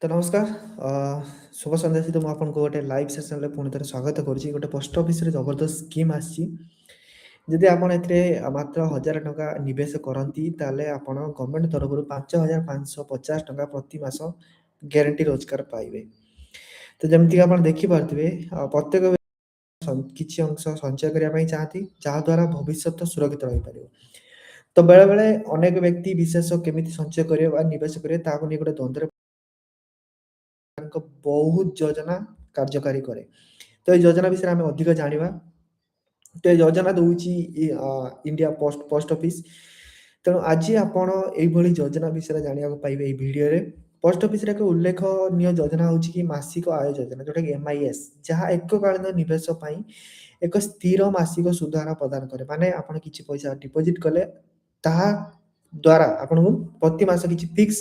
ତ ନମସ୍କାର, ଶୁଭ ସନ୍ଧ୍ୟା ସହିତ ମୁଁ ଆପଣଙ୍କୁ ଗୋଟେ ଲାଇଭ୍ ସେସନ୍‌ରେ ପୁଣି ଥରେ ସ୍ୱାଗତ କରୁଛି। ଗୋଟେ ପୋଷ୍ଟ ଅଫିସରେ ଜବରଦସ୍ତ ସ୍କିମ୍ ଆସିଛି। ଯଦି ଆପଣ ଏଥିରେ ମାତ୍ର ₹1000 ନିବେଶ କରନ୍ତି, ତାହେଲେ ଆପଣ ଗଭର୍ଣ୍ଣମେଣ୍ଟ ତରଫରୁ ₹5550 ପ୍ରତି ମାସ ଗ୍ୟାରେଣ୍ଟି ରୋଜଗାର ପାଇବେ। ତ ଯେମିତିକି ଆପଣ ଦେଖିପାରୁଥିବେ, ପ୍ରତ୍ୟେକ କିଛି ଅଂଶ ସଞ୍ଚୟ କରିବା ପାଇଁ ଚାହାନ୍ତି, ଯାହାଦ୍ୱାରା ଭବିଷ୍ୟତ ସୁରକ୍ଷିତ ରହିପାରିବ। ତ ବେଳେବେଳେ ଅନେକ ବ୍ୟକ୍ତି ବିଶେଷ କେମିତି ସଞ୍ଚୟ କରିବେ ବା ନିବେଶ କରିବେ, ତାହାକୁ ନେଇ ଗୋଟେ ଦ୍ୱନ୍ଦ୍ୱରେ ବହୁତ ଯୋଜନା କାର୍ଯ୍ୟକାରୀ କରେ। ତ ଏଇ ଯୋଜନା ବିଷୟରେ ଆମେ ଅଧିକ ଜାଣିବା। ତ ଏ ଯୋଜନା ଦଉଛି ଇଣ୍ଡିଆ ପୋଷ୍ଟ ପୋଷ୍ଟ ଅଫିସ। ତେଣୁ ଆଜି ଆପଣ ଏଇଭଳି ଯୋଜନା ବିଷୟରେ ଜାଣିବାକୁ ପାଇବେ ଏଇ ଭିଡ଼ିଓରେ। ପୋଷ୍ଟ ଅଫିସରେ ଏକ ଉଲ୍ଲେଖନୀୟ ଯୋଜନା ହେଉଛି କି ମାସିକ ଆୟ ଯୋଜନା, ଯୋଉଟାକି MIS, ଯାହା ଏକକାଳୀନ ନିବେଶ ପାଇଁ ଏକ ସ୍ଥିର ମାସିକ ସୁଧହାର ପ୍ରଦାନ କରେ। ମାନେ ଆପଣ କିଛି ପଇସା ଡିପୋଜିଟ୍ କଲେ, ତାହା ଦ୍ୱାରା ଆପଣଙ୍କୁ ପ୍ରତି ମାସ କିଛି ଫିକ୍ସ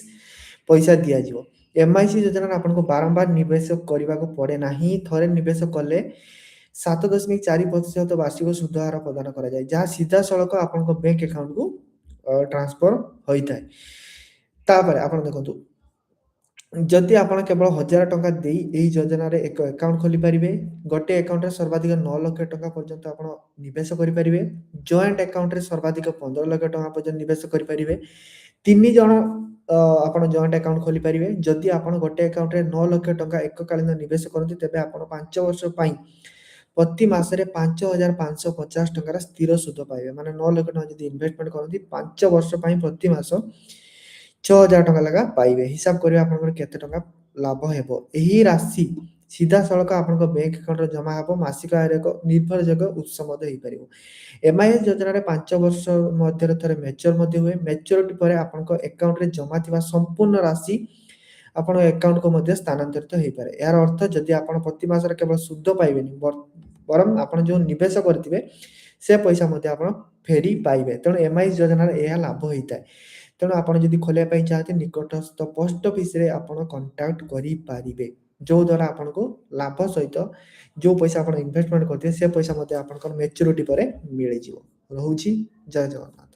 ପଇସା ଦିଆଯିବ। ଏମ୍ଆଇସି ଯୋଜନାରେ ଆପଣଙ୍କୁ ବାରମ୍ବାର ନିବେଶ କରିବାକୁ ପଡ଼େ ନାହିଁ। ଥରେ ନିବେଶ କଲେ 7.4% ବାର୍ଷିକ ସୁଧହାର ପ୍ରଦାନ କରାଯାଏ, ଯାହା ସିଧାସଳଖ ଆପଣଙ୍କ ବ୍ୟାଙ୍କ ଆକାଉଣ୍ଟକୁ ଟ୍ରାନ୍ସଫର ହୋଇଥାଏ। ତାପରେ ଆପଣ ଦେଖନ୍ତୁ, ଯଦି ଆପଣ କେବଳ ₹1000 ଦେଇ ଏହି ଯୋଜନାରେ ଏକ ଆକାଉଣ୍ଟ ଖୋଲିପାରିବେ। ଗୋଟିଏ ଆକାଉଣ୍ଟରେ ସର୍ବାଧିକ ₹9 ଲକ୍ଷ ପର୍ଯ୍ୟନ୍ତ ଆପଣ ନିବେଶ କରିପାରିବେ। ଜଏଣ୍ଟ ଆକାଉଣ୍ଟରେ ସର୍ବାଧିକ ₹15 ଲକ୍ଷ ପର୍ଯ୍ୟନ୍ତ ନିବେଶ କରିପାରିବେ। ତିନି ଜଣ ଆପଣ ଜଏଣ୍ଟ ଆକାଉଣ୍ଟ ଖୋଲିପାରିବେ। ଯଦି ଆପଣ ଗୋଟେ ଆକାଉଣ୍ଟରେ ₹9 ଲକ୍ଷ ଏକକାଳୀନ ନିବେଶ କରନ୍ତି, ତେବେ ଆପଣ 5 ବର୍ଷ ପାଇଁ ପ୍ରତି ମାସରେ 5550 ଟଙ୍କାର ସ୍ଥିର ସୁଧ ପାଇବେ। ମାନେ ₹9 ଲକ୍ଷ ଯଦି ଇନଭେଷ୍ଟମେଣ୍ଟ କରନ୍ତି, 5 ବର୍ଷ ପାଇଁ ପ୍ରତି ମାସ ₹6000 ଲେଖା ପାଇବେ। ହିସାବ କରିବେ ଆପଣଙ୍କର କେତେ ଟଙ୍କା ଲାଭ ହେବ। ଏହି ରାଶି ସିଧାସଳଖ ଆପଣଙ୍କ ବ୍ୟାଙ୍କ ଆକାଉଣ୍ଟରେ ଜମା ହେବ। ମାସିକ ଆୟର ଏକ ନିର୍ଭରଯୋଗ୍ୟ ଉତ୍ସ ମଧ୍ୟ ହେଇପାରିବ। ଏମ୍ଆଇଏସ୍ ଯୋଜନାରେ 5 ବର୍ଷ ମଧ୍ୟରେ ଥରେ ମ୍ୟାଚୁର ମଧ୍ୟ ହୁଏ। ମ୍ୟାଚୁରିଟି ପରେ ଆପଣଙ୍କ ଆକାଉଣ୍ଟରେ ଜମା ଥିବା ସମ୍ପୂର୍ଣ୍ଣ ରାଶି ଆପଣଙ୍କ ଆକାଉଣ୍ଟକୁ ମଧ୍ୟ ସ୍ଥାନାନ୍ତରିତ ହେଇପାରେ। ଏହାର ଅର୍ଥ, ଯଦି ଆପଣ ପ୍ରତି ମାସରେ କେବଳ ସୁଧ ପାଇବେନି, ବରଂ ଆପଣ ଯେଉଁ ନିବେଶ କରିଥିବେ, ସେ ପଇସା ମଧ୍ୟ ଆପଣ ଫେରି ପାଇବେ। ତେଣୁ ଏମ୍ଆଇଏସ୍ ଯୋଜନାରେ ଏହା ଲାଭ ହେଇଥାଏ। ତେଣୁ ଆପଣ ଯଦି ଖୋଲିବା ପାଇଁ ଚାହାନ୍ତି, ନିକଟସ୍ଥ ପୋଷ୍ଟ ଅଫିସରେ ଆପଣ କଣ୍ଟାକ୍ଟ କରିପାରିବେ, ଯୋଉ ଦ୍ୱାରା ଆପଣଙ୍କୁ ଲାଭ ସହିତ ଯୋଉ ପଇସା ଆପଣ ଇନଭେଷ୍ଟମେଣ୍ଟ କରିଥିବେ, ସେ ପଇସା ମଧ୍ୟ ଆପଣଙ୍କର ମ୍ୟାଚୁରିଟି ପରେ ମିଳିଯିବ। ରହୁଛି, ଜୟ ଜଗନ୍ନାଥ।